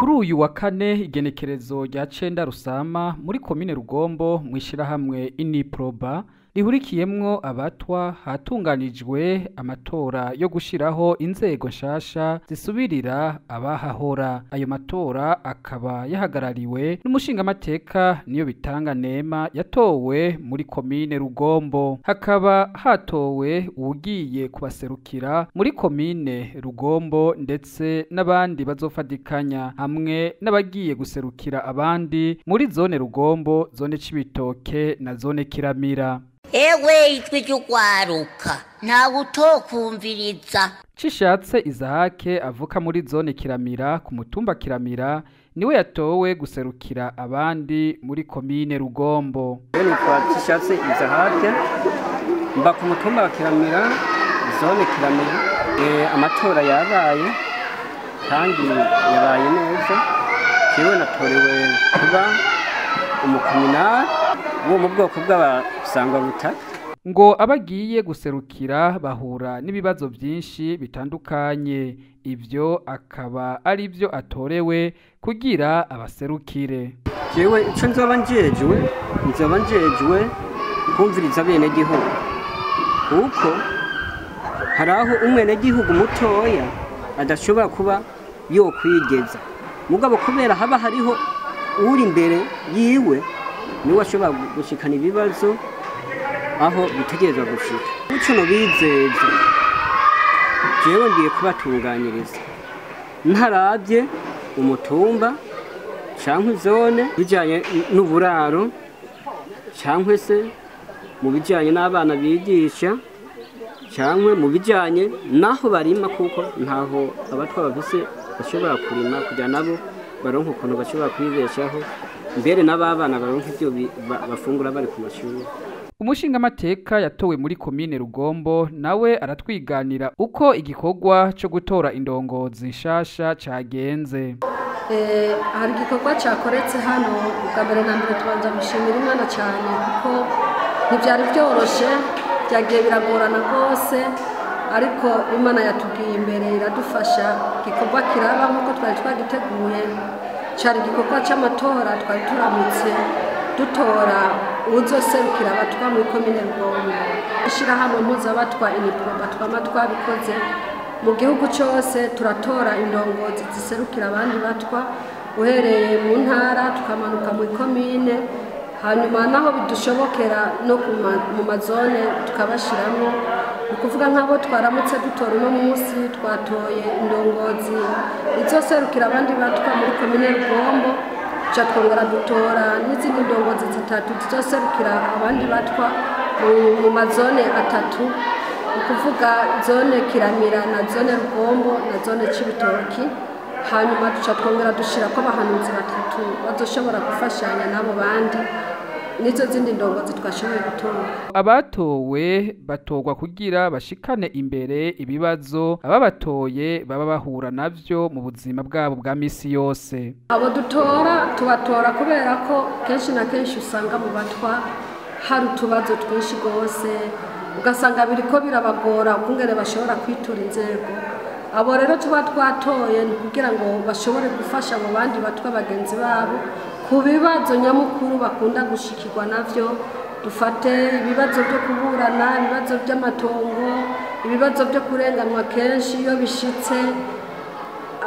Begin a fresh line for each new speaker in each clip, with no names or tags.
Kuri uyu wa kane, igenekerezo rya 9 Rusama, muri komine Rugombo, mw'ishirahamwe Iniproba rihurikiyemwo abatwa, hatunganijwe amatora yo gushiraho inzego nshasha zisubirira abahahora. Ayo matora akaba yahagarariwe n'umushingamateka Niyo Bitanga Nema yatowe muri komine Rugombo. Hakaba hatowe uwugiye kubaserukira muri komine Rugombo, ndetse n'abandi bazofadikanya, hamwe n'abagiye guserukira abandi muri zone Rugombo, zone Cibitoke na zone Kiramira.
Ewe, ijwi ry'ugwaruka, ntawe utokumviriza.
Cishatse Izahake avuka muri zone Kiramira ku mutumba Kiramira niwe yatowe guserukira abandi muri komine Rugombo.
Nitwa Cishatse Izahake, mba ku mutumba wa Kiramira, zone Kiramira. Amatora yabaye kandi yabaye neza. Jewe natorewe kuba umukominari wo mu bwoko bw'abasangwabutaka.
Ngo abagiye guserukira bahura n'ibibazo byinshi bitandukanye, ivyo akaba ari byo atorewe kugira abaserukire.
Jewe ico nzoba njejwe, nzoba njejwe kumviriza abenegihugu, kuko hari aho umwenegihugu mutoya adashobora kuba yokwigeza, mugabo kubera haba hariho uri imbere yiwe, niwe ashobora gushikana ibibazo aho bitegerezwa gushika. Ico nobizeza, jewe ngiye kubatunganyiriza ntaravye umutumba canke zone, bijanye n'uburaro canke se mu bijanye n'abana bigisha canke mu bijanye n'aho barima, kuko ntaho abatwa bafise bashobora kurima, kugira nabo baronke ukuntu bashobora kwibeshaho, mbere n'ababana baronke ivyo bafungura bari ku mashuri.
Umushingamateka yatowe muri komine Rugombo nawe aratwiganira uko igikorwa co gutora indongozi nshasha cagenze.
Hari igikorwa cyakoretse hano. Ubwa mbere na mbere tubanza gushimira Imana cyane, kuko ntibyari byoroshe, byagiye biragorana rwose, ariko Imana yatubwiye imbere iradufasha, igikorwa kiraba nk'uko twari twagiteguye. Cyari igikorwa cy'amatora, twari turamutse dutora uwuzoserukira abatwa muri komine Rugombo. Ishyirahamwe mpuzabatwa Iniproba twama twabikoze mu gihugu cyose, turatora indongozi ziserukira abandi batwa, uhereye mu ntara tukamanuka mu ikomine, hanyuma naho bidushobokera no mu mazone tukabashyiramo. Ni ukuvuga nk'abo twaramutse dutora uno munsi, twatoye indongozi izoserukira abandi batwa muri komine Rugombo, tuca twongera dutora n'izindi ndongozi zitatu zizoserukira abandi batwa mu mazone atatu, ni ukuvuga zone Kiramira na zone Rugombo na zone Cibitoki. Hanyuma duca twongera dushyirako abahanuzi batatu bazoshobora gufashanya n'abo bandi n'izo zindi ndongozi twashoboye gutora.
Abatowe batorwa kugira bashikane imbere ibibazo ababatoye baba bahura navyo mu buzima bwabo bwa misi yose.
Abo dutora tubatora kubera ko kenshi na kenshi usanga mu batwa hari utubazo twinshi rwose, ugasanga biriko birabagora ukungene bashobora kwitura inzego. Abo rero tuba twatoye ni kugira ngo bashobore gufasha abo bandi batwa bagenzi babo ku bibazo nyamukuru bakunda gushikirwa navyo. Dufate ibibazo byo kuburana, ibibazo by'amatongo, ibibazo byo kurenganwa. Kenshi iyo bishitse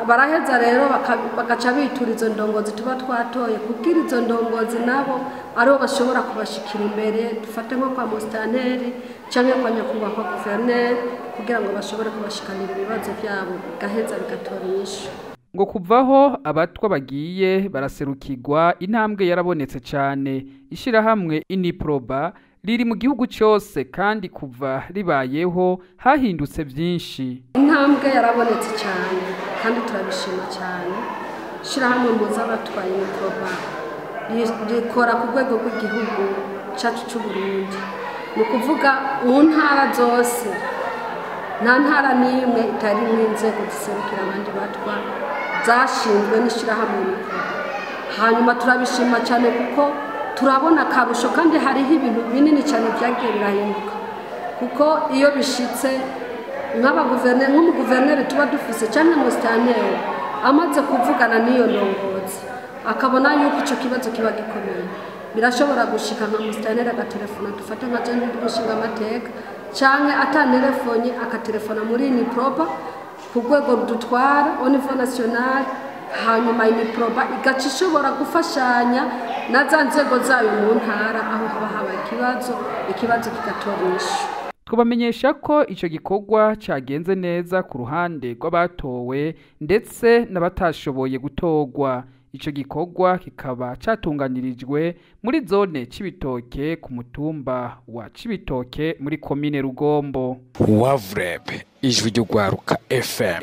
baraheza rero bagaca bitura izo ndongozi tuba twatoye, kugira izo ndongozi nabo aribo bashobora kubashikira imbere, dufate nko kwa musitanteri cyangwa kwa nyakubahwa guverineri, kugira ngo bashobore kubashikanira ibibazo byabo, bigaheza bigatora inyishu.
Ngo kuvaho abatwa bagiye baraserukirwa, intambwe yarabonetse cyane. Ishirahamwe Iniproba riri mu gihugu cyose, kandi kuva ribayeho hahindutse byinshi.
Intambwe yarabonetse cyane kandi turabishima cyane. Ishyirahamwe mpuzabatwa Iniproba rikora ku rwego rw'igihugu cyacu cy'u Burundi, ni ukuvuga mu ntara zose, nta ntara n'imwe itarimo inzego ziserukira abandi batwa zashinzwe n'ishyirahamwe Iniproba. Hanyuma turabishima cyane kuko turabona akarusho, kandi hariho ibintu binini cyane byagiye birahinduka, kuko iyo bishitse nk'abaguverineri, nk'umuguverineri tuba dufise cyangwa umusitanteri. Amaze kuvugana n'iyo ndongozi, akabona yuko icyo kibazo kiba gikomeye, birashobora gushika nka musitanteri agatelefona, dufate nka jewe umushinga amateka, canke atanelefonye akatelefona muri Uniproba ku rwego rudutwara au niveau national. Hanyuma Uniproba igaca ishobora gufashanya na za nzego zayo mu ntara aho haba habaye ikibazo, ikibazo kigatora inyishu.
Twabamenyesha ko ico gikorwa cagenze neza ku ruhande rw'abatowe ndetse n'abatashoboye gutorwa. Ico gikorwa kikaba catunganirijwe muri zone Cibitoke, ku mutumba wa Cibitoke, muri komine Rugombo.
Wavureb, Ijwi ry'Urwaruka FM.